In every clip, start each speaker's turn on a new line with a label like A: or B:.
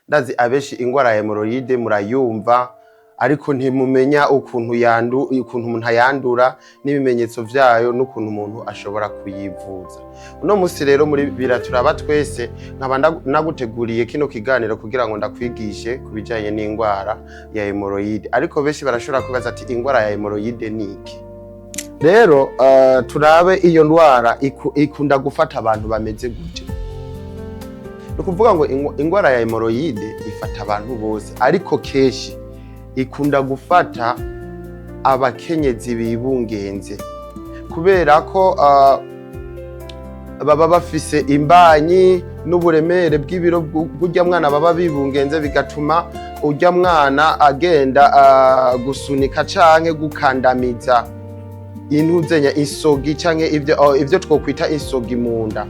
A: Ndazi abenshi ingwara ya hémorroïde murayumva, ariko ntimumenya ukuntu umuntu ayandura n'ibimenyetso vyayo n'ukuntu umuntu ashobora kuyivuza. Uno musi rero muri Biraturaba Twese nkaba naguteguriye kino kiganiro kugira ngo ndakwigishe ku bijanye n'ingwara ya hémorroïde. Ariko benshi barashobora kwibaza ati: "Ingwara ya hémorroïde ni iki?" Rero turabe iyo ndwara ikunda gufata abantu bameze gute. Ni ukuvuga ngo ingwara ya hémorroïde ifata abantu bose, ariko kenshi ikunda gufata abakenyezi bibungenze, kubera ko baba bafise imbanyi n'uburemere bw'ibiro bw'urya mwana baba bibungenze, bigatuma urya mwana agenda gusunika canke gukandamiza intuzenya, insogi, canke ivyo twokwita insogi mu nda.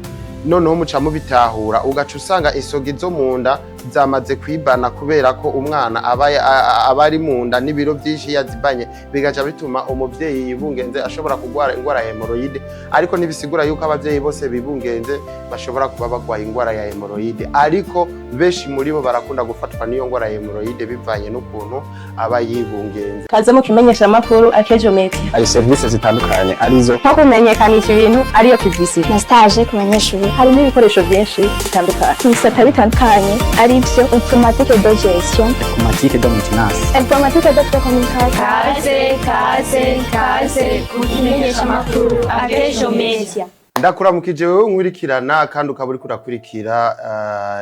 A: Noneho muca mubitahura, ugaca usanga insogi zo mu nda zamaze kwibana, kubera ko umwana aba ari mu nda n'ibiro vyinshi yazibanye, bigaca bituma umuvyeyi yibungenze ashobora kugwara ingwara ya hémorroïde. Ariko ntibisigura yuko abavyeyi bose bibungenze bashobora kuba bagwaye ingwara ya hémorroïde, ariko benshi muri bo barakunda gufatwa n'iyo ngwara ya hémorroïde bivanye n'ukuntu aba yibungenze.
B: Kaze mu kimenyesha makuru Akejo Media.
C: Hari serivisi zitandukanye arizo
B: nko kumenyekanisha ibintu, ariyo publicité,
D: na stage ku banyeshuri.
B: Harimo ibikoresho byinshi bitandukanye
D: mu bisata bitandukanye, arivyo informatique de gestion,
C: informatique de maintenance,
D: informatique de télécommunication.
E: Kaze, kaze, kaze ku kimenyesha makuru Akejo Media.
A: Ndakuramukije wewe nkurikirana kandi ukaba uriko urakurikira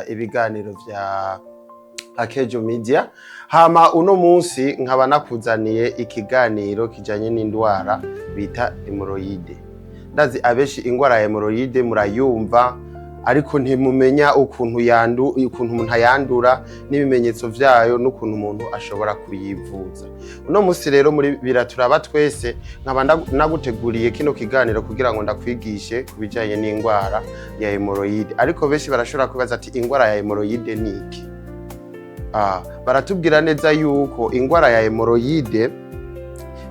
A: ibiganiro vya Akejo Media. Hama uno munsi nkaba nakuzaniye ikiganiro kijanye n'indwara bita hémorroïde. Ndazi abenshi ingwara ya hémorroïde murayumva, ariko ntimumenya ukuntu umuntu ayandura n'ibimenyetso vyayo n'ukuntu umuntu ashobora kuyivuza. Uno musi rero muri Biraturaba Twese nkaba naguteguriye kino kiganiro kugira ngo ndakwigishe ku bijanye n'ingwara ya hémorroïde. Ariko benshi barashobora kwibaza ati: "Ingwara ya hémorroïde ni iki?" Baratubwira neza yuko ingwara ya hémorroïde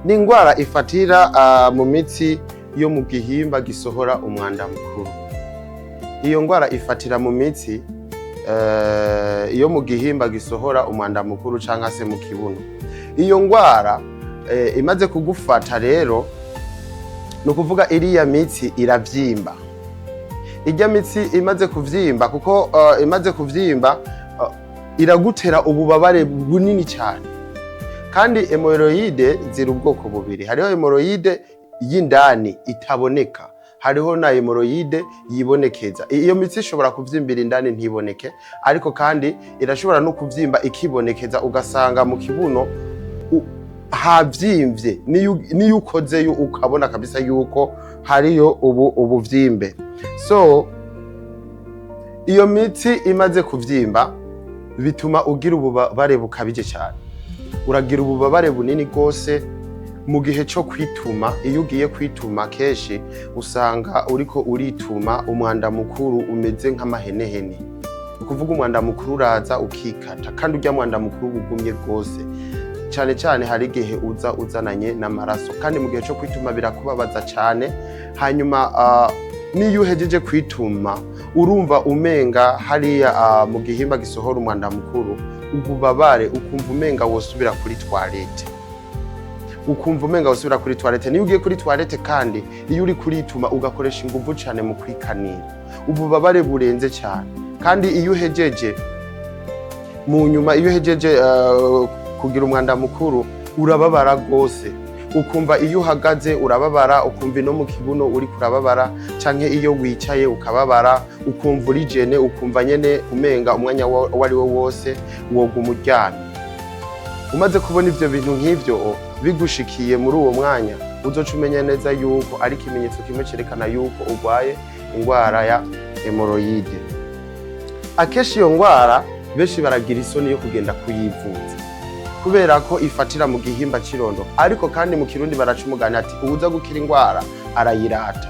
A: ni ingwara ifatira mu mitsi yo mu gihimba gisohora umwanda mukuru. Iyo ngwara ifatira mu mitsi yo mu gihimba gisohora umwanda mukuru canke se mu kibuno. Iyo ngwara imaze kugufata rero, ni ukuvuga iriya mitsi iravyimba. Irya mitsi imaze kuvyimba, kuko imaze kuvyimba iragutera ububabare bunini cyane. Kandi hémorroïde ziri ubwoko bubiri: hariho hémorroïde y'indani itaboneka, hariho na hémorroïde yibonekeza. Iyo mitsi ishobora kuvyimbira indani ntiboneke, ariko kandi irashobora no kuvyimba ikibonekeza, ugasanga mu kibuno havyimvye, niyo ukozeyo ukabona kabisa yuko hariyo ubu ubuvyimbe. So iyo mitsi imaze kuvyimba bituma ugira ububabare bukabije cyane, uragira ububabare bunini rwose mu gihe cyo kwituma. Iyo ugiye kwituma, kenshi usanga uriko urituma umwanda mukuru umeze nk'amahenehene. Ni ukuvuga umwanda mukuru uraza ukikata, kandi urya mwanda mukuru uba ugumye rwose cyane cyane. Hari igihe uza uzananye n'amaraso, kandi mu gihe cyo kwituma birakubabaza cyane. Hanyuma niyo uhejeje kwituma, urumva umenga hariya mu gihimba gisohora umwanda mukuru ububabare, ukumva umenga wosubira kuri toilette, ukumva umenga wosubira kuri toilette. Niyo ugiye kuri toilette kandi, iyo uri kurituma ugakoresha inguvu cyane mu kwikanira, ububabare burenze cyane. Kandi iyo uhejeje mu nyuma, iyo uhejeje kugira umwanda mukuru, urababara rwose, ukumva iyo uhagaze urababara, ukumva ino mu kibuno uri kurababara, canke iyo wicaye ukababara, ukumva uri gêné, ukumva nyene umenga umwanya uwo ari wo wose woguma uryamye. Umaze kubona ivyo bintu nk'ivyo bigushikiye muri uwo mwanya, uzoca umenya neza yuko ari ikimenyetso kimwe cerekana yuko urwaye ingwara ya hémorroïde. Akenshi iyo ngwara benshi baragira isoni yo kugenda kuyivuza, kubera ko ifatira mu gihimba c'irondo. Ariko kandi mu Kirundi baraca umugani ati: "Uwuza gukira ingwara arayirata."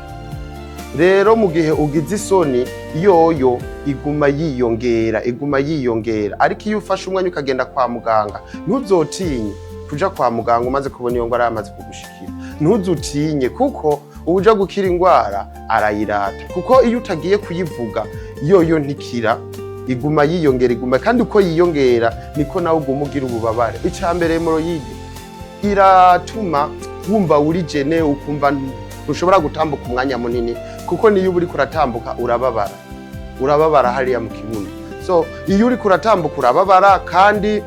A: Rero mu gihe ugize isoni, yoyo iguma yiyongera, iguma yiyongera. Ariko iyo ufashe umwanya ukagenda kwa muganga, ntuzotinye kuja kwa muganga. Umaze kubona iyo ngwara yamaze kugushikira, ntuzutinye, kuko uwuja gukira ingwara arayirata. Kuko iyo utagiye kuyivuga, yoyo ntikira. Iguma yiyongera, iguma, kandi uko yiyongera niko nawe uguma ugira ububabare. Icya mbere, hémorroïde iratuma wumva uri gêné, ukumva ntushobora gutambuka umwanya munini, kuko niyo uba uriko uratambuka urababara, urababara hariya mu kibuno. So iyo uriko uratambuka urababara, kandi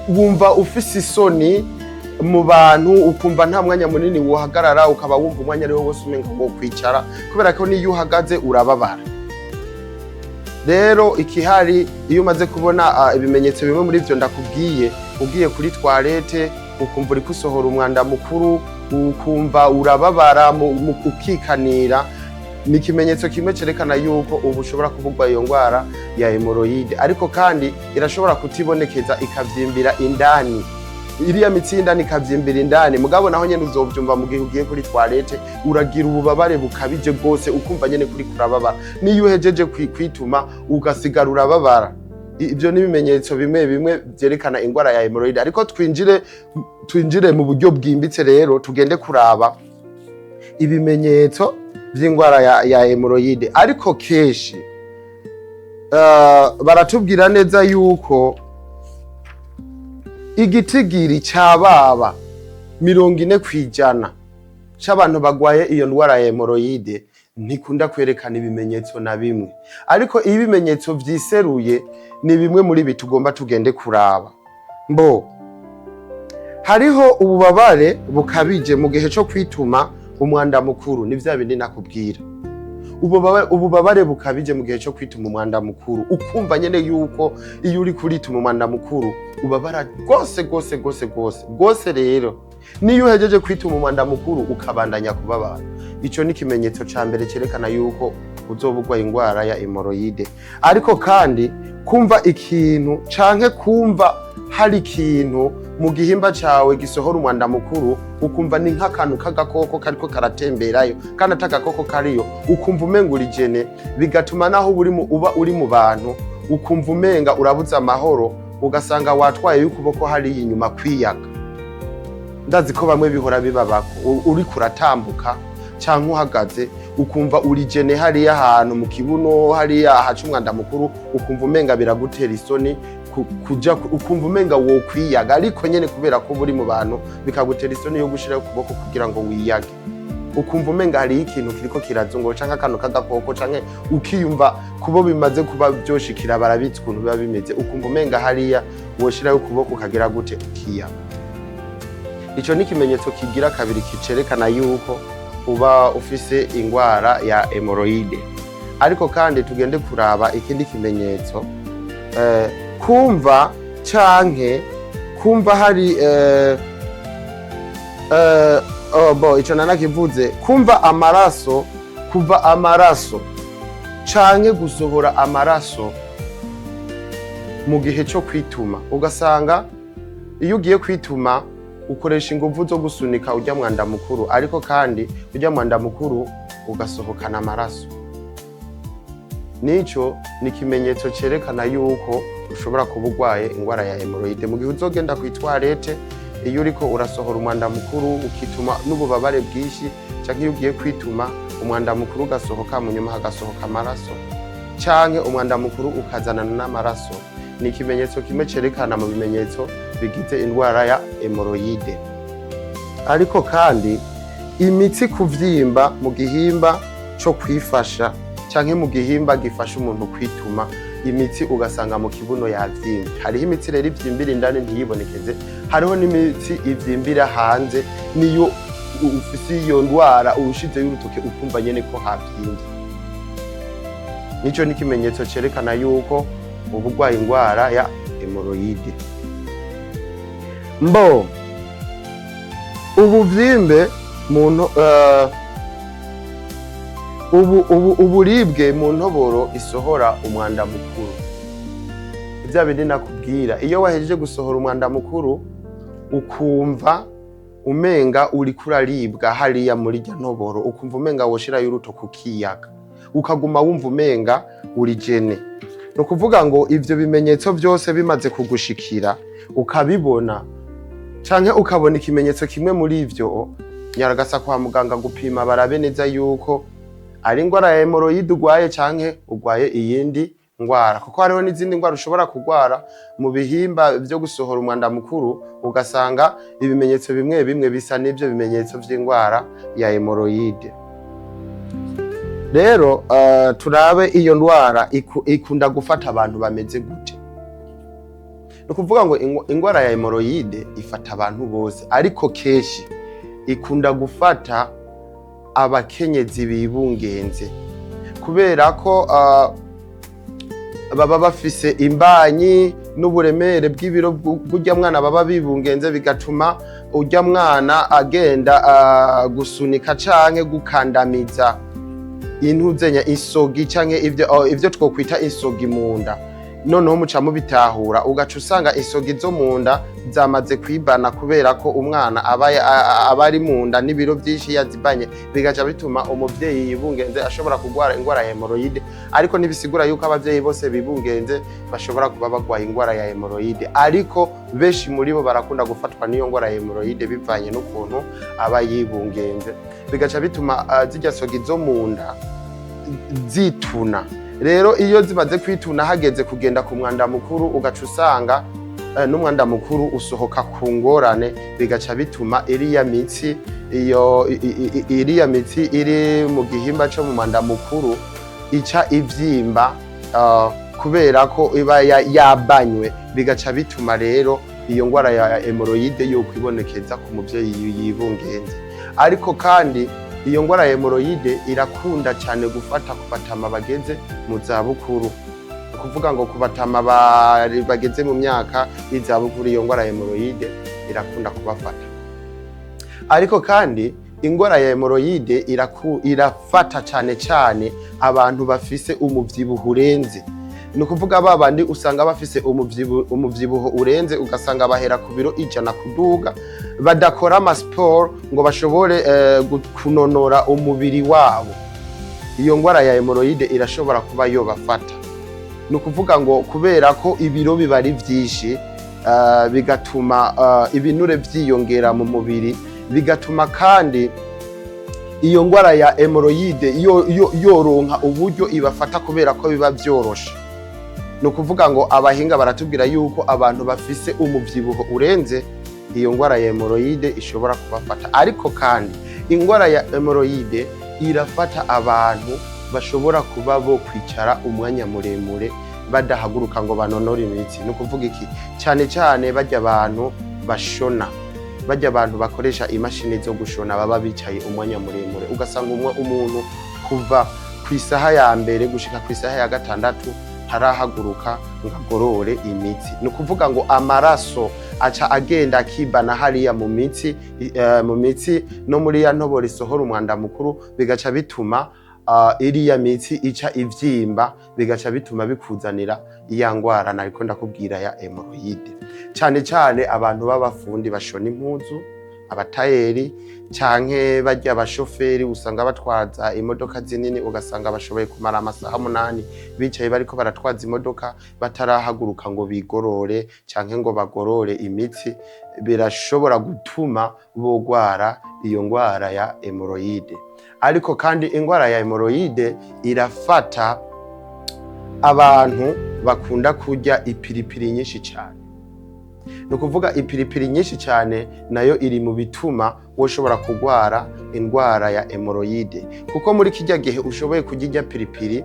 A: wumva ufise isoni mu bantu, ukumva nta mwanya munini wohagarara, ukaba wumva umwanya ariwo wose umenga wo kwicara, kubera ko niyo uhagaze urababara. Rero ikihari, iyo umaze kubona ibimenyetso bimwe muri ivyo ndakubwiye, ugiye kuri toilette ukumva uri gusohora umwanda mukuru, ukumva urababara, ukikanira, ni ikimenyetso kimwe cerekana yuko ubu ushobora kuvugwa iyo ndwara ya hémorroïde. Ariko kandi irashobora kutibonekeza, ikavyimbira indani, iriya mitsi y'indani ikavyimbira indani. Mugabo naho nyene uzovyumva mu gihe ugiye kuri toilette, uragira ububabare bukabije rwose, ukumva nyene kuri kurababara. Niyo uhejeje kwituma ugasigara urababara. Ibyo ni ibimenyetso bimwe bimwe vyerekana ingwara ya hémorroïde. Ariko twinjire mu buryo bwimbitse rero, tugende kuraba ibimenyetso vy'ingwara ya hémorroïde. Ariko kenshi baratubwira neza yuko igitigiri c'ababa 40% c'abantu bagwaye iyo ndwara ya hémorroïde ntikunda kwerekana ibimenyetso na bimwe. Ariko iyo ibimenyetso vyiseruye, ni bimwe muri ibi tugomba tugende kuraba. Mbo hariho ububabare bukabije mu gihe co kwituma umwanda mukuru. Ni vya bindi nakubwira, ububabare bukabije mu gihe cyo kwituma umwanda mukuru, ukumva nyene yuko iyo uri kurituma umwanda mukuru ubabara rwose rwose rwose rwose rwose. Rero niyo uhejeje kwituma umwanda mukuru ukabandanya kubabara, ico ni ikimenyetso ca mbere cerekana yuko uzoba urwaye ingwara ya hémorroïde. Ariko kandi kumva ikintu canke kumva hari ikintu mu gihimba cawe gisohora umwanda mukuru, ukumva ni nk'akantu k'agakoko kariko karatemberayo kandi ata gakoko kariyo, ukumva umenga uri gêné, bigatuma naho uba uri mu bantu ukumva umenga urabuze amahoro, ugasanga watwaye ukuboko hariya inyuma kwiyaga. Ndazi ko bamwe bihora bibabako, uriko uratambuka canke uhagaze, ukumva uri gêné hariya ahantu mu kibuno, hariya ahaca umwanda mukuru, ukumva umenga biragutera isoni kuja, ukumva umenga wokwiyaga, ariko nyene kubera ko uba uri mu bantu bikagutera isoni yo gushiraho ukuboko kugira ngo wiyage, ukumva umenga hariyo ikintu kiriko kirazunguruka canke akantu k'agakoko, canke ukiyumva kubo bimaze kuba vyoshikira barabizi ukuntu biba bimeze, ukumva umenga hariya woshiraho ukuboko ukagira gute, ukiyaga. Ico ni ikimenyetso kigira kabiri kicerekana yuko uba ufise ingwara ya hémorroïde. Ariko kandi tugende kuraba ikindi kimenyetso, kumva canke kumva hari oh, bo ico nanakivuze, kumva amaraso, kuva amaraso canke gusohora amaraso mu gihe cyo kwituma, ugasanga iyo ugiye kwituma ukoresha inguvu zo gusunika ujya mwanda mukuru, ariko kandi ujya mwanda mukuru ugasohokana amaraso. Nico ni ikimenyetso cerekana yuko ushobora kuba urwaye ingwara ya hémorroïde. Mu gihe uzogenda ku toilette, iyo uriko urasohora umwanda mukuru ukituma n'ububabare bwinshi, canke iyo ugiye kwituma umwanda mukuru ugasohoka, mu nyuma hagasohoka amaraso, canke umwanda mukuru ukazanana n'amaraso, ni ikimenyetso kimwe cerekana mu bimenyetso bigize indwara ya hémorroïde. Ariko kandi imitsi kuvyimba mu gihimba co kwifasha canke mu gihimba gifasha umuntu kwituma, imitsi ugasanga mu kibuno yavyimbye. Hariho imitsi rero ivyimbira indani ntiyibonekeze, hariho n'imitsi ivyimbira hanze. Niyo ufise iyo ndwara, urushizeyo urutoke ukumva nyene ko havyimbye. Nico ni ikimenyetso cerekana yuko uba urwaye ingwara ya hémorroïde. Mbo ubuvyimbe mu nto, ubu uburibwe mu ntoboro isohora umwanda mukuru, bya bindi nakubwira, iyo wahejeje gusohora umwanda mukuru ukumva umenga uriko uraribwa hariya muri rya ntoboro, ukumva umenga woshirayo urutoke ukiyaga, ukaguma wumva umenga uri gêné. Ni ukuvuga ngo ivyo bimenyetso byose bimaze kugushikira, ukabibona canke ukabona ikimenyetso kimwe muri ivyo, nyaragasa kwa muganga gupima, barabe neza yuko ari ingwara ya hémorroïde urwaye canke urwaye iyindi ndwara. ngwara, kuko hariho n'izindi ndwara ushobora kugwara mu bihimba byo gusohora umwanda mukuru, ugasanga ibimenyetso bimwe bimwe bisa n'ivyo bimenyetso vy'indwara ya hémorroïde. Rero turabe iyo ndwara ikunda gufata abantu bameze gute. Ni ukuvuga ngo ingwara ya hémorroïde ifata abantu bose, ariko kenshi ikunda gufata abakenyezi bibungenze, kubera ko baba bafise imbanyi n'uburemere bw'ibiro bw'urya mwana baba bibungenze, bigatuma urya mwana agenda gusunika canke gukandamiza intuzenya, isogi, canke ivyo twokwita isogi mu nda. Noneho muca mubitahura, ugaca usanga isogi zo mu nda zamaze kwibana, kubera ko umwana aba ari mu nda n'ibiro byinshi yazibanye, bigaca bituma umuvyeyi yibungenze ashobora kugwara ingwara ya hémorroïde. Ariko ntibisigura yuko abavyeyi bose bibungenze bashobora kuba bagwaye ingwara ya hémorroïde, ariko benshi muri bo barakunda gufatwa n'iyo ngwara ya hémorroïde bivanye n'ukuntu aba yibungenze, bigaca bituma zirya sogi zo mu nda zituna. Rero iyo zimaze kwituna, hageze kugenda ku mwanda mukuru, ugaca usanga n'umwanda mukuru usohoka ku ngorane, bigaca bituma iriya mitsi, iyo iriya mitsi iri mu gihimba co mu mwanda mukuru ica ivyimba, kubera ko iba yabanywe, bigaca bituma rero iyo ngwara ya hémorroïde yo kwibonekeza ku muvyeyi yibungenze. Ariko kandi iyo ngwara ya hémorroïde irakunda cyane gufata ku batama bageze mu zabukuru. Ni ukuvuga ngo ku batama bageze mu myaka y'izabukuru, iyo ngwara ya hémorroïde irakunda kubafata. Ariko kandi ingwara ya hémorroïde irafata cyane cyane abantu bafise umuvyibuho urenze. Ni ukuvuga ba bandi usanga bafise umuvyibuho urenze, ugasanga bahera ku biro 100 kuduga, badakora amasiporo ngo bashobore kunonora umubiri wabo, iyo ngwara ya hémorroïde irashobora kuba yobafata. Ni ukuvuga ngo kubera ko ibiro biba ari vyinshi, bigatuma ibinure vyiyongera mu mubiri, bigatuma kandi iyo ngwara ya hémorroïde yoronka uburyo ibafata, kubera ko biba vyoroshe. Ni ukuvuga ngo abahinga baratubwira yuko abantu bafise umuvyibuho urenze, iyo ngwara ya hémorroïde ishobora kubafata. Ariko kandi ingwara ya hémorroïde irafata abantu bashobora kuba bo kwicara umwanya muremure badahaguruka ngo banonore imitsi. Ni ukuvuga iki? Cyane cyane barya abantu bashona, barya abantu bakoresha imashini zo gushona, baba bicaye umwanya muremure, ugasanga umwe umuntu kuva ku isaha ya mbere gushika ku isaha ya gatandatu ntarahaguruka ngo agorore imitsi. Ni ukuvuga ngo amaraso aca agenda akibana hariya mu mitsi, mu mitsi no muri ya ntoboro isohora umwanda mukuru, bigaca bituma iriya mitsi ica ivyimba, bigaca bituma bikuzanira iya ngwara nariko ndakubwira ya hémorroïde. Cyane cyane abantu b'abafundi bashona impuzu, abatayeri, canke barya abashoferi usanga batwaza imodoka zinini, ugasanga bashoboye kumara amasaha 8 bicaye bariko baratwaza imodoka, batarahaguruka ngo bigorore canke ngo bagorore imitsi, birashobora gutuma bogwara iyo ngwara ya hémorroïde. Ariko kandi ingwara ya hémorroïde irafata abantu bakunda kurya ipiripiri nyinshi cyane. Ni ukuvuga ipiripiri nyinshi cyane nayo iri mu bituma woshobora kugwara indwara ya hémorroïde, kuko muri kijya gihe ushoboye kurya irya piripiri,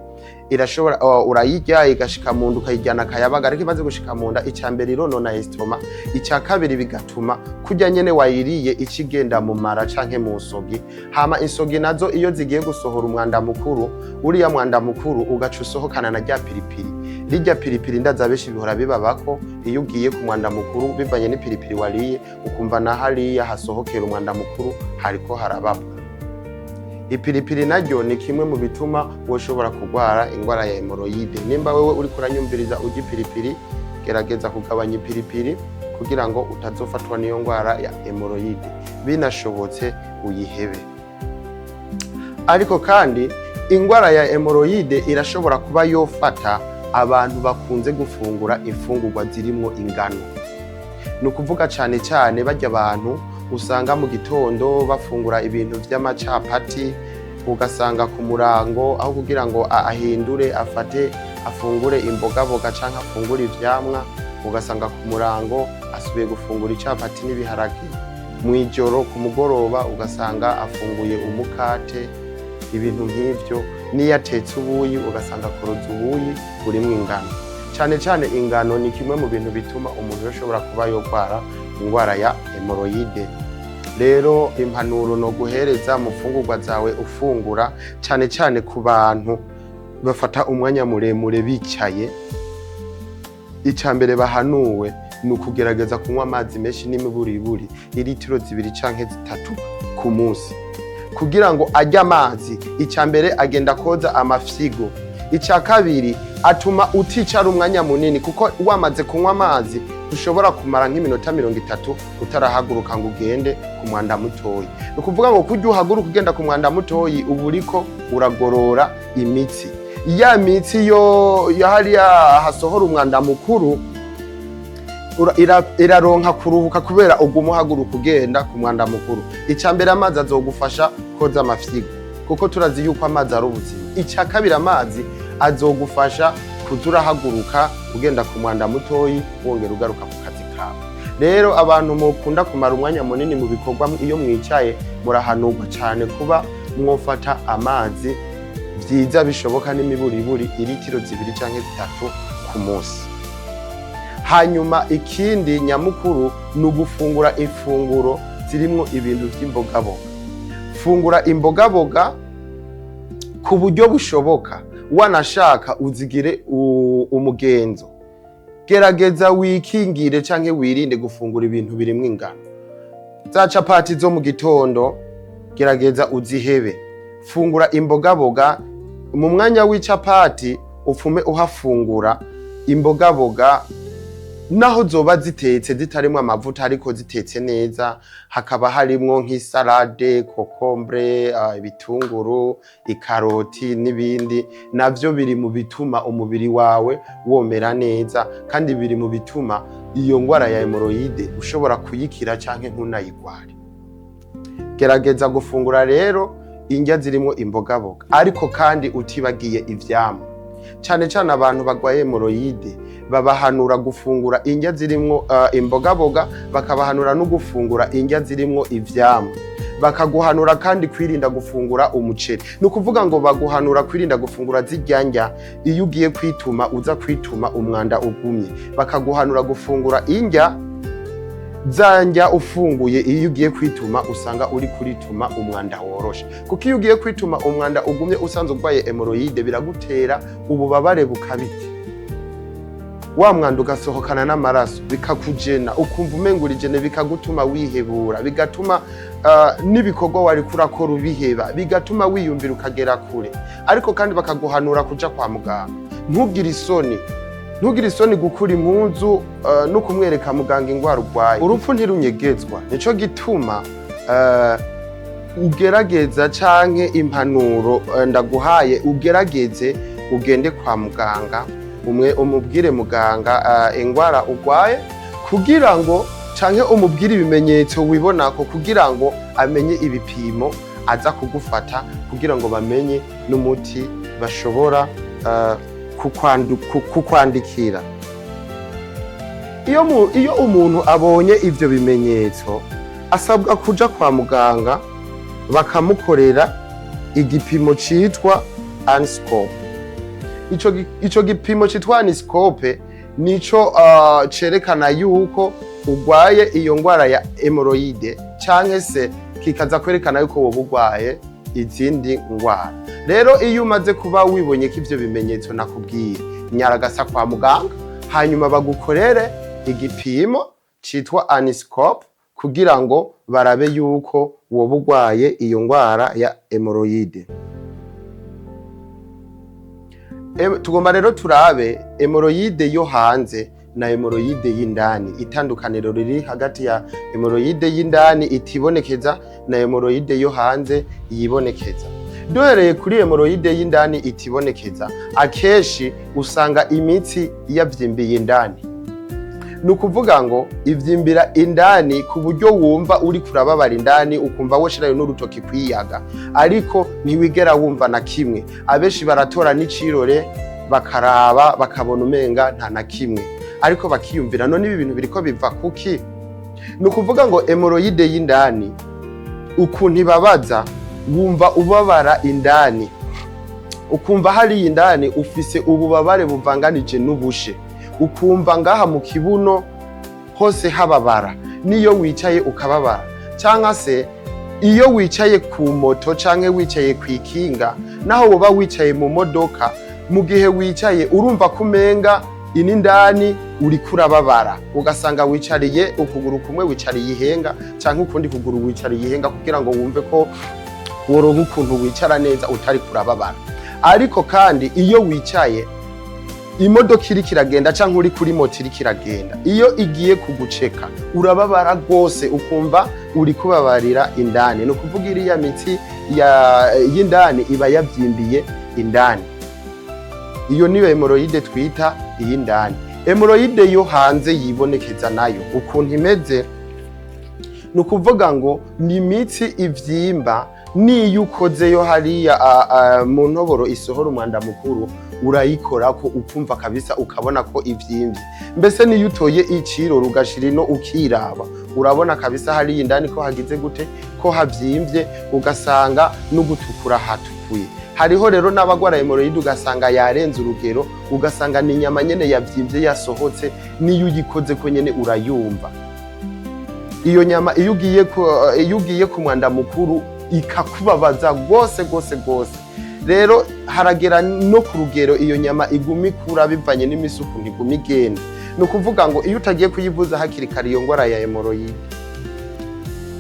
A: irashobora urayirya igashika mu nda, ukayijyana akayabaga. Ariko imaze gushika mu nda, icya mbere ironona estomac, icya kabiri bigatuma kurya nyene wayiriye ikigenda mu mara canke mu nsogi. Hama insogi nazo iyo zigiye gusohora umwanda mukuru, uriya mwanda mukuru ugaca usohokana na rya piripiri. Rirya piripiri, ndaza benshi bihora bibabako, iyo ugiye ku mwanda mukuru bivanye n'ipiripiri wariye, ukumva na hariya hasohokera umwanda mukuru hariko harababwa. Ipiripiri naryo ni kimwe mu bituma woshobora kurwara ingwara ya hémorroïde. Nimba wewe uriko uranyumviriza urya ipiripiri, gerageza kugabanya ipiripiri kugira ngo utazofatwa n'iyo ngwara ya hémorroïde, binashobotse uyihebe. Ariko kandi ingwara ya hémorroïde irashobora kuba yofata abantu bakunze gufungura imfungurwa zirimwo ingano. Ni ukuvuga cyane cyane barya abantu usanga mu gitondo bafungura ibintu vy'amacapati, ugasanga ku murango aho kugira ngo ahindure afate afungure imbogaboga canke afungure ivyamwa, ugasanga ku murango asubiye gufungura icapati n'ibiharage, mw'ijoro ku mugoroba ugasanga afunguye umukate, ibintu nk'ivyo. Niyo atetse ubuyi, ugasanga akoroza ubuyi burimwo ingano. Cane cane ingano ni kimwe mu bintu bituma umuntu yoshobora kuba yogwara ingwara ya hémorroïde. Rero impanuro no guhereza mu mfungurwa zawe ufungura, cane cane ku bantu bafata umwanya muremure bicaye, icya mbere bahanuwe ni ukugerageza kunywa amazi menshi, n'imiburiburi iritiro 2 canke 3 ku munsi, kugira ngo arye amazi. Icya mbere, agenda koza amafyigo. Icya kabiri, atuma uticara umwanya munini, kuko wamaze kunywa amazi ushobora kumara nk'iminota 30 utarahaguruka ngo ugende ku mwanda mutoyi. Ni ukuvuga ngo kurya uhaguruka ugenda ku mwanda mutoyi, uba uriko uragorora imitsi, ya mitsi yo hariya hasohora umwanda mukuru iraronka kuruhuka kubera uguma uhaguruka ugenda ku mwanda mukuru. Icya mbere, amazi azogufasha koza amafyigo, kuko turazi yuko amazi ari ubuzima. Icya kabiri, amazi azogufasha kuza urahaguruka ugenda ku mwanda mutoyi, wongera ugaruka ku kazi kawe. Rero abantu mukunda kumara umwanya munini mu bikorwa iyo mwicaye, murahanurwa cyane kuba mwofata amazi, byiza bishoboka n'imiburiburi iritiro 2 canke 3 ku munsi. Hanyuma ikindi nyamukuru ni ugufungura ifunguro zirimwo ibintu by'imbogaboga. Fungura imbogaboga ku buryo bushoboka, wanashaka uzigire umugenzo. Gerageza wikingire canke wirinde gufungura ibintu birimwo ingano. Za capati zo mu gitondo gerageza uzihebe, fungura imbogaboga. Mu mwanya w'icapati upfume uhafungura imbogaboga, naho zoba zitetse zitarimwo amavuta ariko zitetse neza, hakaba harimwo nk'isalade, concombre, ibitunguru, ikaroti n'ibindi. Navyo biri mu bituma umubiri wawe womera neza, kandi biri mu bituma iyo ngwara ya hémorroïde ushobora kuyikira canke ntunayigware. Gerageza gufungura rero indya zirimwo imbogaboga, ariko kandi utibagiye ivyamwa. Cane cane abantu bagwaye hémorroïde babahanura gufungura indya zirimwo imbogaboga, bakabahanura no gufungura indya zirimwo ivyamwa, bakaguhanura kandi kwirinda gufungura umuceri. Ni ukuvuga ngo baguhanura kwirinda gufungura zirya ndya iyo ugiye kwituma uza kwituma umwanda ugumye. Bakaguhanura gufungura indya za ndya ufunguye, iyo ugiye kwituma usanga uri kurituma umwanda woroshe, kuko iyo ugiye kwituma umwanda ugumye usanzwe urwaye hémorroïde, biragutera ububabare bukabije, wa mwanda ugasohokana n'amaraso, bikakujena, ukumva umenga urijene, bikagutuma wihebura, bigatuma n'ibikorwa wariko urakora ubiheba, bigatuma wiyumvira ukagera kure. Ariko kandi bakaguhanura kuja kwa muganga. Ntugire isoni, ntugire isoni gukura impuzu no kumwereka muganga ingwara urwaye. Urupfu ntirunyegezwa. Nico gituma ugerageza, canke impanuro ndaguhaye, ugerageze ugende kwa muganga, umwe umubwire muganga ingwara urwaye, kugira ngo, canke umubwire ibimenyetso wibonako, kugira ngo amenye ibipimo aza kugufata, kugira ngo bamenye n'umuti bashobora kukwandikira. Iyo umuntu abonye ivyo bimenyetso, asabwa kuja kwa muganga bakamukorera igipimo citwa anoscope. Ico gipimo citwa anoscope nico cerekana yuko urwaye iyo ngwara ya hémorroïde, canke se kikaza kwerekana yuko woba urwaye izindi ngwara. Rero iyo umaze kuba wibonye ko ivyo bimenyetso nakubwiye, nyaragasa kwa muganga, hanyuma bagukorere igipimo citwa anoscope kugira ngo barabe yuko woba urwaye iyo ngwara ya hémorroïde. Tugomba rero turabe hémorroïde yo hanze na hémorroïde y'indani, itandukaniro riri hagati ya hémorroïde y'indani itibonekeza na hémorroïde yo hanze yibonekeza. Duhereye kuri hémorroïde y'indani itibonekeza, akenshi usanga imitsi yavyimbiye indani. Ni ukuvuga ngo ivyimbira indani ku buryo wumva uri kurababara indani, ukumva woshirayo n'urutoki kwiyaga, ariko ntiwigera wumva na kimwe. Abenshi baratora n'icirore. Bakaraba bakabona umenga nta na kimwe, ariko bakiyumvira: none ibi bintu biriko biva kuki? Ni ukuvuga ngo hémorroïde y'indani, ukuntu ibabaza, wumva ubabara indani, ukumva hariya indani ufise ububabare buvanganije n'ubushe, ukumva ngaha mu kibuno hose hababara, niyo wicaye ukababara, cyangwa se iyo wicaye ku moto canke wicaye ku ikinga, naho woba wicaye mu modoka, mu gihe wicaye urumva ko umenga ini indani uriko urababara, ugasanga wicariye ukuguru kumwe, wicariye ihenga, canke ukundi kuguru wicariye ihenga, kugira ngo wumve ko woronka ukuntu wicara neza utari kurababara. Ariko kandi iyo wicaye, imodoka iriko iragenda canke uri kuri moto iriko iragenda, iyo igiye kuguceka urababara rwose, ukumva uri kubabarira indani. Ni ukuvuga iriya mitsi y'indani iba yavyimbiye indani. Iyo niyo hémorroïde twita iy'indani. Hémorroïde yo hanze yibonekeza nayo, ukuntu imeze, ni ukuvuga ngo ni imitsi ivyimba, niyo ukozeyo hariya mu ntoboro isohora umwanda mukuru, urayikorako ukumva kabisa, ukabona ko ivyimbye. Mbese niyo utoye iciro ugashira ino ukiraba, urabona kabisa hariya indani ko hagize gute, ko havyimbye, ugasanga n'ugutukura hatukuye. Hariho rero n'abagwara hémorroïde ugasanga yarenze urugero, ugasanga ni inyama nyene yavyimbye yasohotse, niyo uyikoze ko nyene urayumva iyo nyama. Iyo ugiye ku mwanda mukuru ikakubabaza rwose rwose rwose. Rero haragera no ku rugero iyo nyama iguma ikura bivanye n'imisuku, ntiguma igenda. Ni ukuvuga ngo iyo utagiye kuyivuza hakiri kare, iyo ndwara ya hémorroïde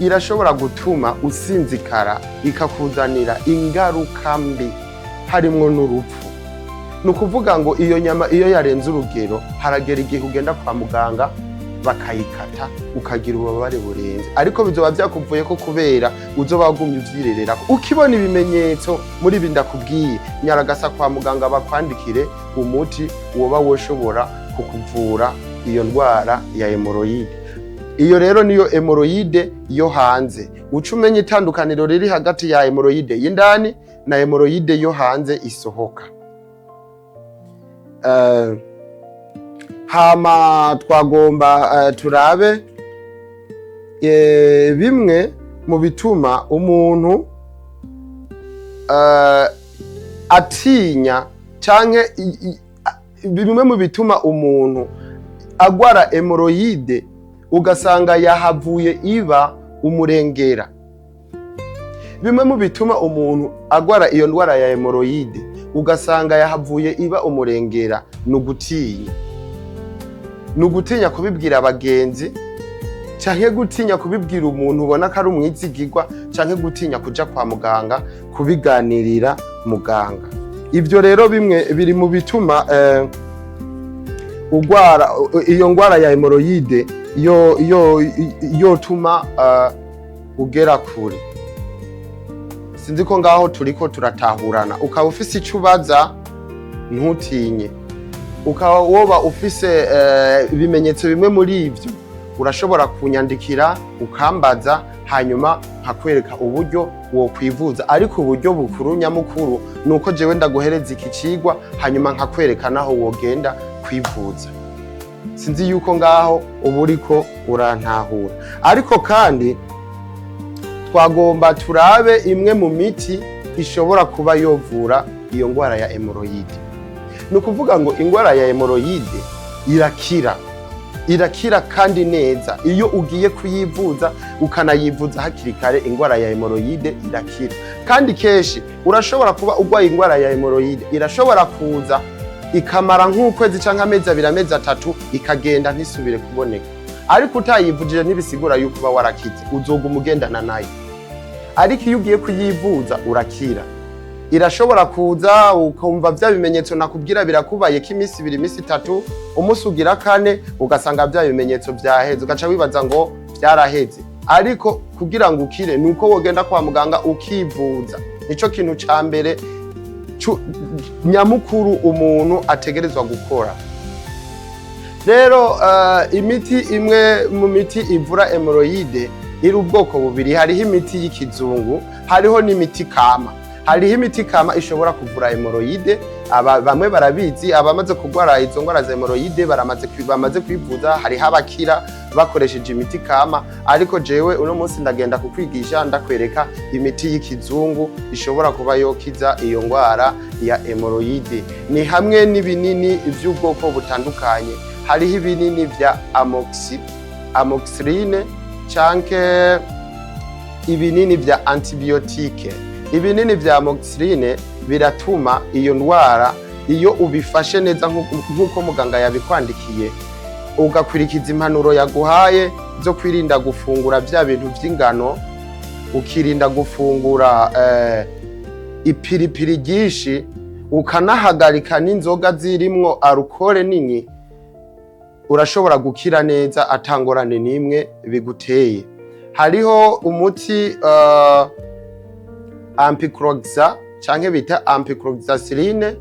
A: irashobora gutuma usinzikara, ikakuzanira ingaruka mbi harimwo n'urupfu. Ni ukuvuga ngo iyo nyama iyo yarenze urugero, haragera igihe ugenda kwa muganga bakayikata, ukagira ububabare burenze, ariko bizoba byakuvuye ko kubera uzoba wagumye uvyirererako. Ukibona ibimenyetso muri ibi ndakubwiye, nyaragasa kwa muganga bakwandikire umuti woba woshobora kukuvura iyo ndwara ya hémorroïde. Iyo rero niyo hémorroïde yo hanze. Uca umenya itandukaniro riri hagati ya hémorroïde y'indani na hémorroïde yo hanze isohoka. Hama twagomba turabe bimwe mu bituma umuntu atinya canke bimwe mu bituma umuntu agwara hémorroïde ugasanga yahavuye iba umurengera. Bimwe mu bituma umuntu agwara iyo ndwara ya hémorroïde ugasanga yahavuye iba umurengera ni ugutinya, ni ugutinya kubibwira abagenzi, canke gutinya kubibwira umuntu ubona ko ari umwizigirwa, canke gutinya kuja kwa muganga kubiganirira muganga. Ibyo rero bimwe biri mu bituma ugwara iyo ngwara ya hémorroïde yo yotuma ugera kure. Sinzi ko ngaho turiko turatahurana. Ukaba ufise icyo ubaza, ntutinye. Ukaba woba ufise ibimenyetso bimwe muri ivyo, urashobora kunyandikira ukambaza, hanyuma nkakwereka uburyo wokwivuza. Ariko uburyo bukuru nyamukuru ni uko jewe ndaguhereza iki cigwa, hanyuma nkakwereka naho wogenda kwivuza. Sinzi yuko ngaho uba uriko urantahura. Ariko kandi twagomba turabe imwe mu miti ishobora kuba yovura iyo ndwara ya hémorroïde. Ni ukuvuga ngo indwara ya hémorroïde irakira, irakira kandi neza iyo ugiye kuyivuza ukanayivuza hakiri kare. Indwara ya hémorroïde irakira, kandi kenshi urashobora kuba urwaye indwara ya hémorroïde, irashobora kuza ikamara nk'ukwezi cyangwa amezi 2, amezi 3, ikagenda ntisubire kuboneka. Ariko utayivujije ntibisigura yuko uba warakize, uzoguma ugendana nayo. Ariko iyo ugiye kuyivuza urakira. Irashobora kuza ukumva bya bimenyetso nakubwira birakubaye ko iminsi 2, iminsi 3, umunsi ugira kane ugasanga bya bimenyetso byaheze, ugaca wibaza ngo byaraheze. Ariko kugira ngo ukire ni uko wogenda kwa muganga ukivuza. Nico kintu ca mbere nyamukuru umuntu ategerezwa gukora. Rero imiti, imwe mu miti ivura hémorroïde iri ubwoko bubiri: hariho imiti y'ikizungu, hariho n'imiti kama. Hariho imiti kama ishobora kuvura hémorroïde. Aba, bamwe barabizi, abamaze kurwara izo ndwara za hémorroïdes bamaze kwivuza, hariho abakira bakoresheje imiti kama. Ariko jewe uno munsi ndagenda kukwigisha, ndakwereka imiti y'ikizungu ishobora kuba yokiza iyo ndwara ya hémorroïdes. Ni hamwe n'ibinini vy'ubwoko butandukanye. Hariho ibinini vya amoxicilline canke ibinini vya antibiotique. Ibinini vya amoxicilline biratuma iyo ndwara, iyo ubifashe neza nk'uko muganga yabikwandikiye, ugakurikiza impanuro yaguhaye zo kwirinda gufungura vya bintu vy'ingano, ukirinda gufungura ipiripiri ryinshi, ukanahagarika n'inzoga zirimwo alcool nini, urashobora gukira neza atangorane n'imwe biguteye. Hariho umuti ampicloxa canke bita ampicloxacilline,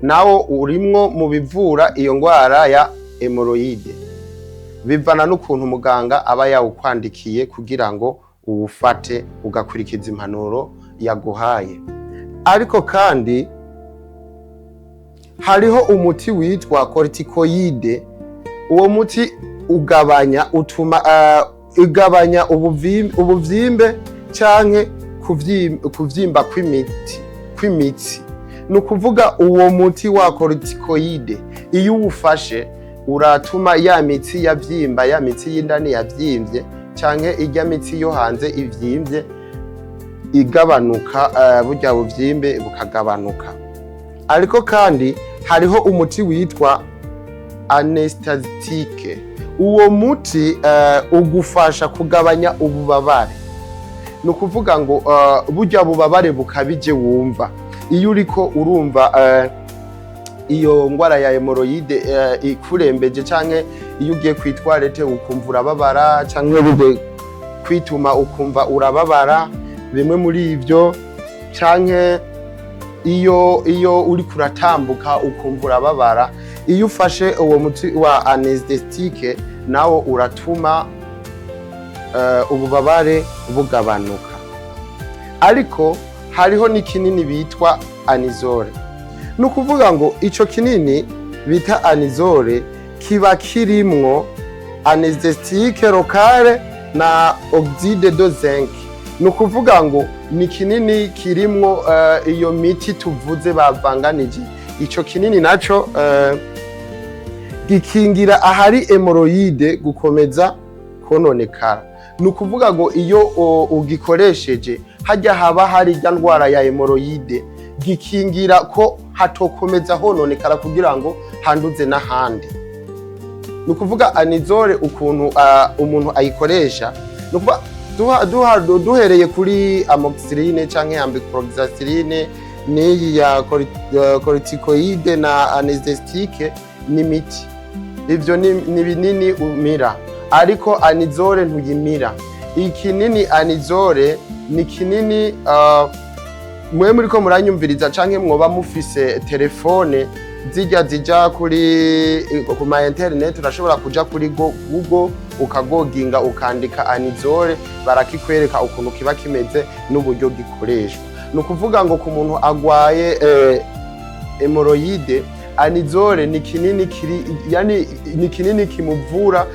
A: nawo urimwo mu bivura iyo ndwara ya hémorroïdes. Bivana n'ukuntu muganga aba yawukwandikiye kugira ngo uwufate, ugakurikiza impanuro yaguhaye. Ariko kandi hariho umuti witwa corticoïde. Uwo muti ugabanya, utuma ugabanya ubuvyimbe canke kuvyimba kw'imitsi. Ni ukuvuga uwo muti wa corticoïde, iyo uwufashe, uratuma ya mitsi yavyimba, ya mitsi y'indani yavyimbye canke irya mitsi yo hanze ivyimbye, igabanuka, burya buvyimbe bukagabanuka. Ariko kandi hariho umuti witwa anesthésique. Uwo muti ugufasha kugabanya ububabare. Ni ukuvuga ngo burya bubabare bukabije wumva iyo uriko urumva iyo ngwara ya hémorroïdes ikurembeje, canke iyo ugiye kw'i toilette ukumva urababara, canke ugiye kwituma ukumva urababara, bimwe muri ivyo, canke iyo uriko uratambuka ukumva urababara, iyo ufashe uwo muti wa anesthésique, nawo uratuma ububabare bugabanuka. Ariko hariho n'ikinini bitwa Anusol. Ni ukuvuga ngo ico kinini bita Anusol kiba kirimwo anesthésique local na oxyde de zinc. Ni ukuvuga ngo ni kinini kirimwo iyo miti tuvuze bavanganije. Ico kinini naco gikingira ahari hémorroïdes gukomeza kononekara. Ni ukuvuga ngo iyo ugikoresheje, hajya haba hari irya ndwara ya hémorroïdes, gikingira ko hatokomeza hononekara kugira ngo handuze n'ahandi. Ni ukuvuga Anusol, ukuntu umuntu ayikoresha, ni ukuvuga duhereye kuri amoxicilline canke ampicloxacilline n'iyi ya corticoïde na anesthésique, n'imiti ivyo ni binini umira, ariko Anusol ntuyimira. Ikinini Anusol ni kinini, mwe muriko muranyumviriza canke mwoba mufise telefone zijya zija ku ma internet, urashobora kuja kuri Google ukagoginga, ukandika Anusol, barakikwereka ukuntu kiba kimeze n'uburyo gikoreshwa. Ni ukuvuga ngo ku muntu agwaye hémorroïdes, Anusol ni kinini kiri, yani ni kinini kimuvura,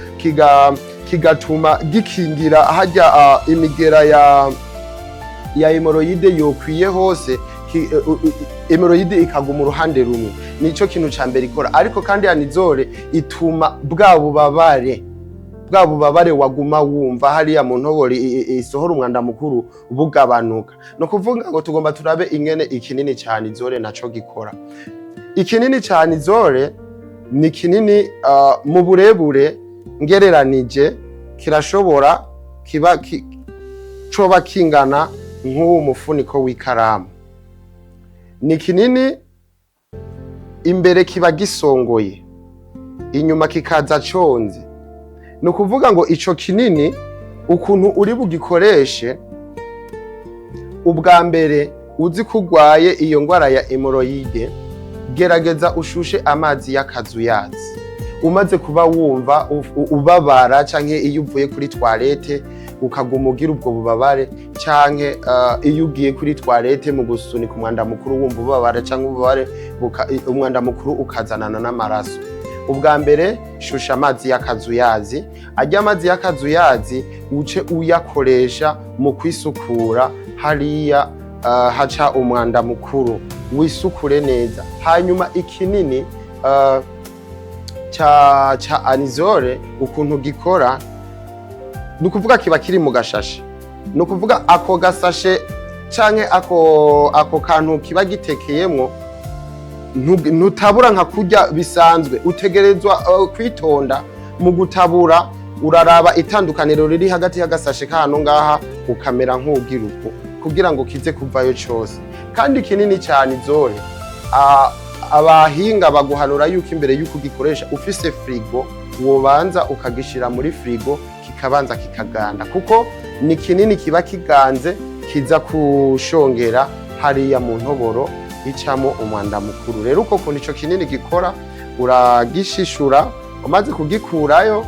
A: kigatuma gikingira hajya imigera ya hémorroïdes yokwiye hose, hémorroïde ikaguma uruhande rumwe. Nico kintu ca mbere ikora. Ariko kandi Anusol ituma bwa bubabare waguma wumva hariya mu ntobori isohora umwanda mukuru bugabanuka. No kuvuga ngo tugomba turabe ingene ikinini ca Anusol naco gikora. Ikinini ca Anusol ni kinini mu burebure ngereranije kirashobora kiba coba kingana nk'uwo mufuniko w'ikaramu. Ni kinini, imbere kiba gisongoye, inyuma kikaza conze. Ni ukuvuga ngo ico kinini, ukuntu uri bugikoreshe, ubwa mbere uzi ko urwaye iyo ndwara ya hémorroïde, gerageza ushushe amazi y'akazuyazi. Umaze kuba wumva ubabara, canke iyo uvuye kuri toilette ukaguma ugira ubwo bubabare, canke iyo ugiye kuri toilette mu gusunika umwanda mukuru wumva ubabara, canke ububabare umwanda mukuru ukazanana n'amaraso, ubwa mbere shusha amazi y'akazuyazi. Arya amazi y'akazuyazi uce uyakoresha mu kwisukura hariya haca umwanda mukuru, wisukure neza. Hanyuma ikinini ca Anizole, ukuntu gikora, ni ukuvuga kiba kiri mu gashashe. Ni ukuvuga ako gasashe canke ako kantu kiba gitekeyemwo, ntutabura nka kurya bisanzwe. Utegerezwa kwitonda mu gutabura, uraraba itandukaniro riri hagati y'agasashe kano ngaha, ukamera nk'ugira uko kugira ngo kize kuvayo cose. Kandi kinini cyane Anizole, abahinga baguhanura yuko imbere yuko ugikoresha ufise frigo, wobanza ukagishira muri frigo kikabanza kikaganda, kuko ni kinini kiba kiganze, kiza kushongera hariya mu ntoboro icamo umwanda mukuru. Rero uko kuntu ico kinini gikora, uragishishura, umaze kugikurayo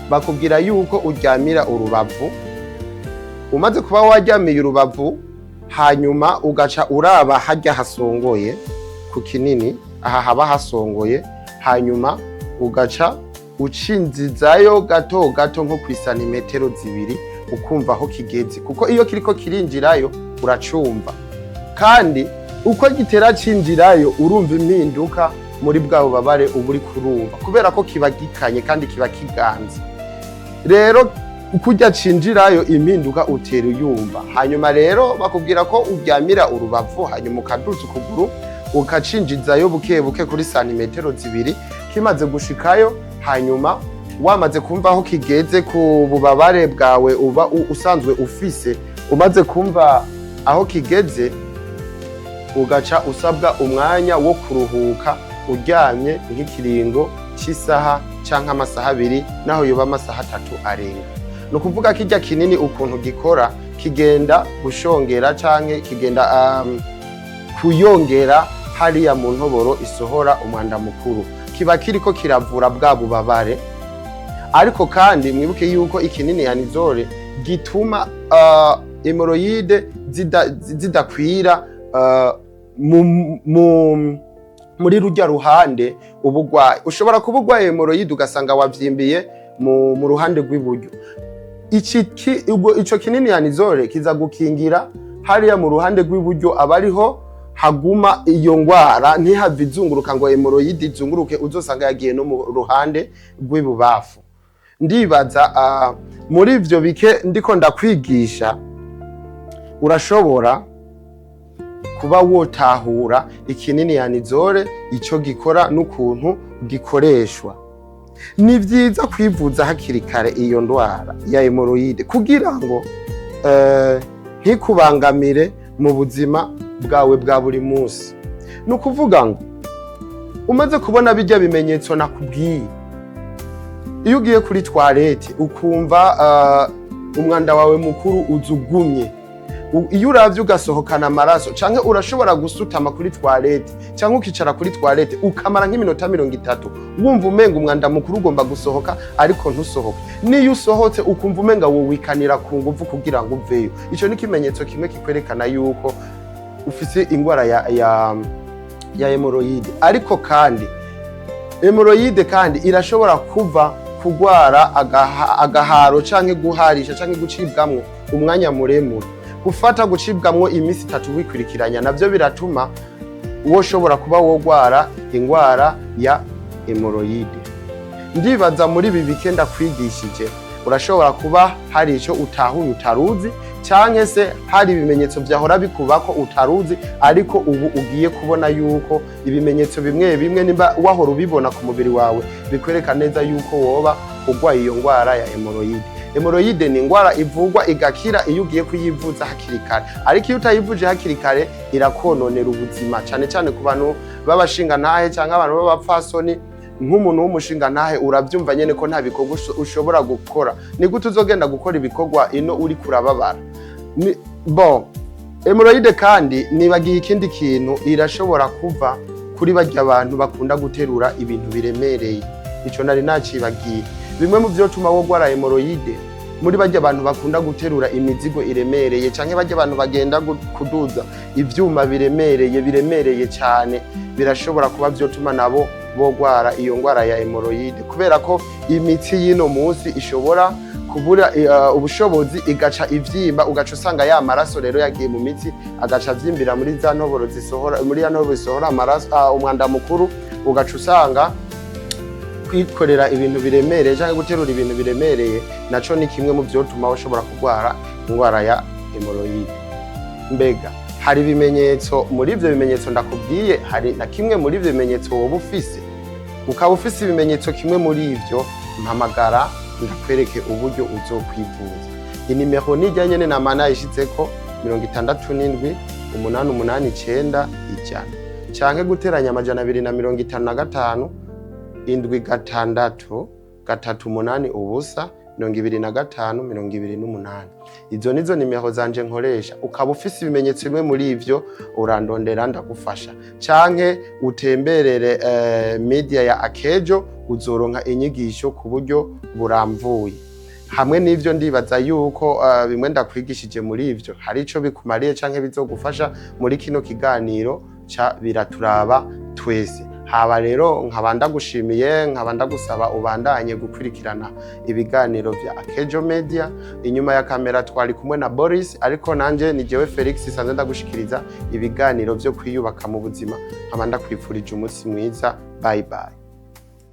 A: bakubwira yuko uryamira urubavu. Umaze kuba waryamiye urubavu, hanyuma ugaca uraba harya hasongoye ku kinini, aha haba hasongoye, hanyuma ugaca ucinzizayo gato gato nko ku isantimetero 2, ukumva aho kigeze, kuko iyo kiriko kirinjirayo uracumva. Kandi uko gitera cinjirayo urumva impinduka muri bwa bubabare uba uri kurumva, kubera ko kiba gikanye kandi kiba kiganze. Rero ukurya cinjirayo, impinduka utera uyumva. Hanyuma rero bakubwira ko uryamira urubavu, hanyuma ukaduza ukuguru, ukacinjizayo buke buke kuri santimetero 2. Kimaze gushikayo, hanyuma wamaze kumva aho kigeze ku bubabare bwawe uba usanzwe ufise, umaze kumva aho kigeze, ugaca usabwa umwanya wo kuruhuka uryamye nk'ikiringo cy'isaha canke amasaha 2, naho yoba amasaha 3 arenga. Ni ukuvuga kirya kinini ukuntu gikora, kigenda gushongera canke kigenda kuyongera hariya mu ntoboro isohora umwanda mukuru, kiba kiriko kiravura bwa bubabare. Ariko kandi mwibuke yuko ikinini Anizole gituma hémorroïdes zidakwira muri rujya ruhande ubugwayi. Ushobora kuba urwaye hémorroïde ugasanga wavyimbiye mu ruhande rw'iburyo. Ico kinini Anizole kiza gukingira hariya mu ruhande rw'iburyo, abariho haguma iyo ngwara, ntihave izunguruka ngo hémorroïde izunguruke, uzosanga yagiye no mu ruhande rw'ibubafu. Ndibaza muri ivyo bike ndiko ndakwigisha urashobora kuba wotahura ikinini Anizole ico gikora n'ukuntu gikoreshwa. Ni vyiza kwivuza hakiri kare iyo ndwara ya hémorroïde kugira ngo ntikubangamire mu buzima bwawe bwa buri munsi. Ni ukuvuga ngo umaze kubona bijya bimenyetso nakubwiye, iyo ugiye kuri toilette ukumva umwanda wawe mukuru uzugumye, iyo uravye ugasohokana amaraso, canke urashobora gusutama kuri toilette canke ukicara kuri toilette ukamara nk'iminota 30 wumva umenga umwanda mukuru ugomba gusohoka ariko ntusohoke, niyo usohotse ukumva umenga wowikanira ku nguvu kugira ngo uveyo, ico ni ikimenyetso kimwe kikwerekana yuko ufise ingwara ya hémorroïde. Ariko kandi hémorroïde kandi irashobora kuva kugwara agaharo canke guharisha canke gucibwamwo umwanya muremure. Gufata gucibwamwo iminsi 3 wikurikiranya navyo biratuma woshobora kuba wogwara ingwara ya hémorroïde. Ndibaza muri ibi bike ndakwigishije urashobora kuba hari ico utahuye utaruzi, canke se hari ibimenyetso vyahora bikubako utaruzi, ariko ubu ugiye kubona yuko ibimenyetso bimwe bimwe nimba wahora ubibona ku mubiri wawe bikwereka neza yuko woba urwaye iyo ngwara ya hémorroïde. Hémorroïde ni ingwara ivurwa igakira iyo ugiye kuyivuza hakiri kare, ariko iyo utayivuje hakiri kare irakononera ubuzima, cane cane ku bantu b'abashingantahe canke abantu b'abapfasoni. Nk'umuntu w'umushingantahe uravyumva nyene ko nta bikorwa ushobora gukora. Ni gute uzogenda gukora ibikorwa ino uri kurababara? Bon, hémorroïde kandi nibagiye ikindi kintu, irashobora kuva kuri barya bantu bakunda guterura ibintu biremereye. Ico nari nacibagiye. Bimwe mu vyotuma wogwara hémorroïde, muri barya abantu bakunda guterura imizigo iremereye, canke barya abantu bagenda kuduza ivyuma biremereye, biremereye cyane, birashobora kuba vyotuma nabo bogwara iyo ngwara ya hémorroïde, kubera ko imitsi y'ino munsi ishobora kubura ubushobozi, igaca ivyimba, ugaca usanga ya maraso rero yagiye mu mitsi, agaca avyimbira muri za ntoboro zisohora, muri ya ntoboro zisohora amaraso, umwanda mukuru. Ugaca usanga kwikorera ibintu biremereye cyangwa guterura ibintu biremereye naco ni kimwe mu vyotuma ushobora kurwara indwara ya hémorroïde. Mbega hari ibimenyetso? Muri ivyo bimenyetso ndakubwiye, hari na kimwe muri ivyo bimenyetso woba ufise? Ukaba ufise ibimenyetso kimwe muri ivyo, mpamagara ndakwereke uburyo uzokwivuza. Inimero nijya nyene nama nayishizeko: 67 889 100, canke guteranya 255 763 80 25 28. Izo nizo nimero zanje nkoresha. Ukaba ufise ibimenyetso bimwe muri ivyo, urandondera ndagufasha, canke utemberere media ya Akejo, uzoronka inyigisho ku buryo buramvuye. Hamwe n'ivyo, ndibaza yuko bimwe ndakwigishije muri ivyo hari ico bikumariye canke bizogufasha muri kino kiganiro ca Biraturaba Twese. Haba rero nkaba ndagushimiye, nkaba ndagusaba ubandanye gukurikirana ibiganiro vya Akejo Media. Inyuma ya kamera twari kumwe na Boris, ariko nanje ni jewe Felix sanze ndagushikiriza ibiganiro vyo kwiyubaka mu buzima. Nkaba ndakwifurije umunsi mwiza. Bye bye.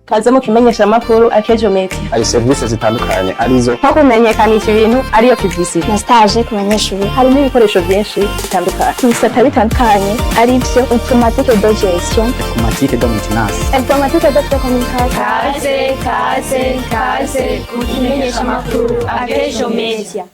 B: Kaze mu kimenyesha amakuru Akejo Media.
C: Hari serivisi zitandukanye arizo
B: nko kumenyekanisha ibintu, ariyo publicité,
D: na stage ku banyeshuri.
B: Harimo ibikoresho byinshi bitandukanye,
D: ibisata bitandukanye, ari byo informatique de gestion,
C: informatique de maintenance,
D: informatique de communication.
E: Kaze, kaze, kaze ku kimenyesha amakuru Akejo Media.